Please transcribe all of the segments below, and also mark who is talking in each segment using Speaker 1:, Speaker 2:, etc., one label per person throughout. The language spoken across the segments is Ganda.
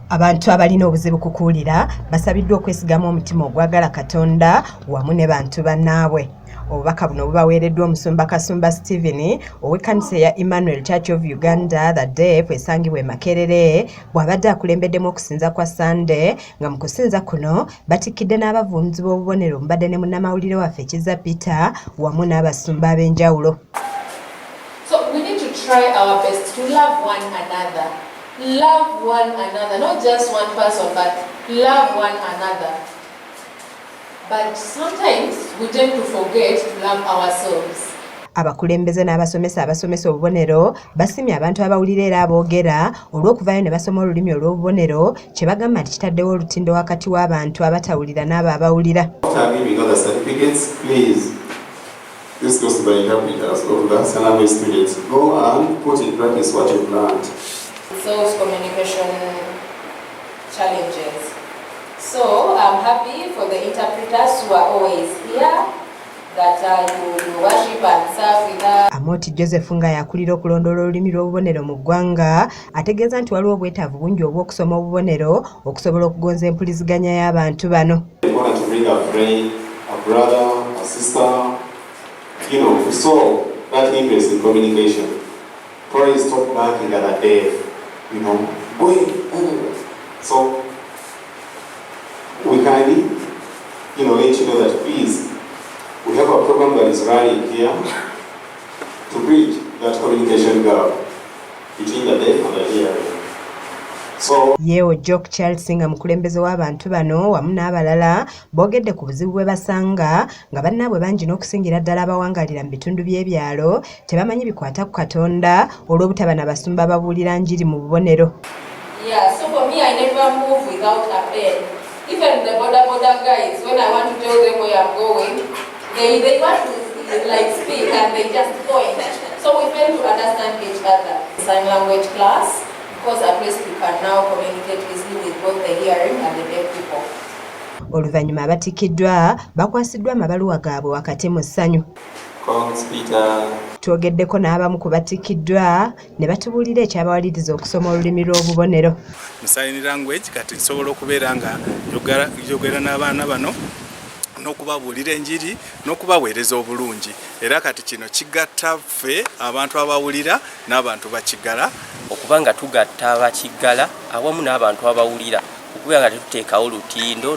Speaker 1: Abantu abalina obuzibu ku kuwulira basabiddwa okwesigamu omutima ogwagala Katonda wamu ne bantu bannaabwe. Obubaka buno bubaweereddwa Omusumba Kasumba Stephen ow'ekkanisa eya Emmanuel Church of Uganda The Deaf esangibwa e Makerere bw'abadde akulembeddemu okusinza kwa Ssande, nga mu kusinza kuno batikkidde n'abavvuunuzi b'obubonero omubadde ne munnamawulire waffe Kizza Peter wamu n'abasumba ab'enjawulo.
Speaker 2: So we need to try our best to love one another. Love one another, not just one person, but love one another. But sometimes we tend to forget to love ourselves.
Speaker 1: Abakulembeze n'abasomesa abasomesa obubonero basimye abantu abawulira era aboogera olw'okuvaayo ne basoma olulimi olw'obubonero, kye bagamba nti kitaddewo olutindo wakati w'abantu abatawulira n'abo abawulira.
Speaker 3: After giving other certificates, please, this goes to the interpreters or to the sign language students, go and put in practice what you've learned.
Speaker 2: Solves communication challenges. So I'm happy for the interpreters who are always here, that you worship and serve with us.
Speaker 1: Amooti Joseph, nga yakulira okulondoola olulimi lw'obubonero mu ggwanga, ategeeza nti waliwo obwetaavu bungi obw'okusoma obubonero okusobola okugonza empuliziganya y'abantu bano.
Speaker 3: Important to bring a friend, a brother, a sister, to solve that interest in communication. Probably stop barking at a deaf, going anywhere. So we kindly let you know that please, we have a program that is running here to bridge that communication gap between the deaf and the hearing. So
Speaker 1: Yeewo Jock Charles, nga mukulembeze w'abantu bano, wamu n'abalala boogedde ku buzibu bwe basanga nga bannaabwe bangi, n'okusingira ddala abawangalira mu bitundu by'ebyalo, tebamanyi bikwata ku Katonda olw'obutaba na basumba babuulira njiri mu bubonero.
Speaker 2: Yeah, so for me, I never move without a pen. Even the boda boda guys, when I want to tell them where I'm going, they want to like speak and they just point. So we fail to understand each other. Sign language class, because at least we can now communicate easily with both the hearing and the deaf people.
Speaker 1: Oluvannyuma abatikkiddwa bakwasiddwa amabaluwa gaabwe wakati mu ssanyu.
Speaker 3: Congs, Peter.
Speaker 1: Twogeddeko n'abamu ku batikkiddwa ne batubuulira ekyabawaliriza okusoma olulimi lw'obubonero.
Speaker 4: Mu sign language kati nsobola okubeera nga njogera n'abaana bano n'okubabuulira enjiri n'okubaweereza obulungi, era kati kino kigatta ffe abantu abawulira n'abantu bakiggala.
Speaker 5: Okuba nga tugatta abakiggala awamu n'abantu abawulira, okubeera nga tetuteekawo lutindo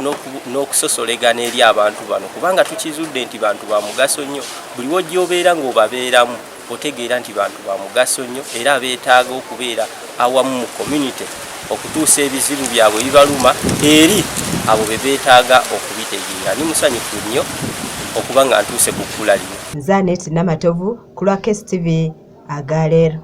Speaker 5: n'okusosolegana eri abantu bano, kubanga tukizudde nti bantu ba mugaso nnyo. Buli wojja obeera ng'obabeeramu, otegeera nti bantu ba mugaso nnyo era beetaaga okubeera awamu mu community okutuusa ebizibu byabwe bibaluma eri abo be beetaaga okubitegeera. Ni musanyufu nnyo okuba nga ntuuse ku kkula lino.
Speaker 1: Nze Anet Namatovu ku lwa KSTV agaleero.